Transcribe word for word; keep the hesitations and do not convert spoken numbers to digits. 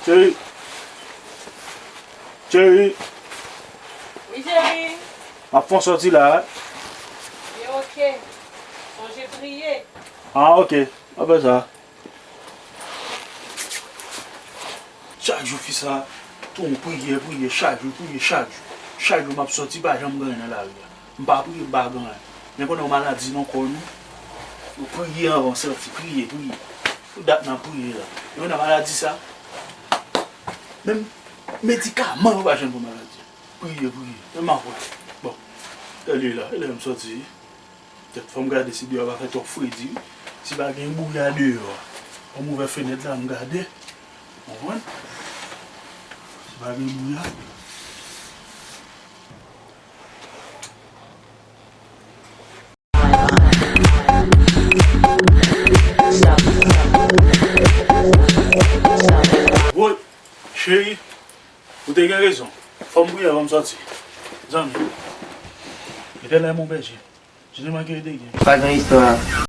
Cheri. Cheri. Wi, cheri. M ap fè yon sòti la, wi. Byen, oke. Sonje priye. Ah, oke. M ap fè sa. Chak jou fi sa, tou priyè, priyè, chak jou, priyè, chak jou. Chak jou m ap sòti, pa janm gen anyen nan lari a. M pa priye, m pa gen anyen. Men konnen yon maladi nan kò nou. Nou priye anvan sòti, priye, priye. Pou dat n ap priye la. Yo nan maladi sa. Menm medikaman yo pa jwenn pou maladi. Priye, priye. Men m ap wè. Bon. Lè li la, e lè m sòti. Tèt, fò m gade si deyò pa fè twòp fredi, wi. Si pa gen bouya deyò a. Fò m ouvè fenèt la, m gade. Konprann? Si pa gen bouya. Woy, cheri, ou te gen rezon. Fò m priye avan m sòti. Zanmi. Etènèl mon bèje. Je ne manquerai de rien. Pa gen istwa.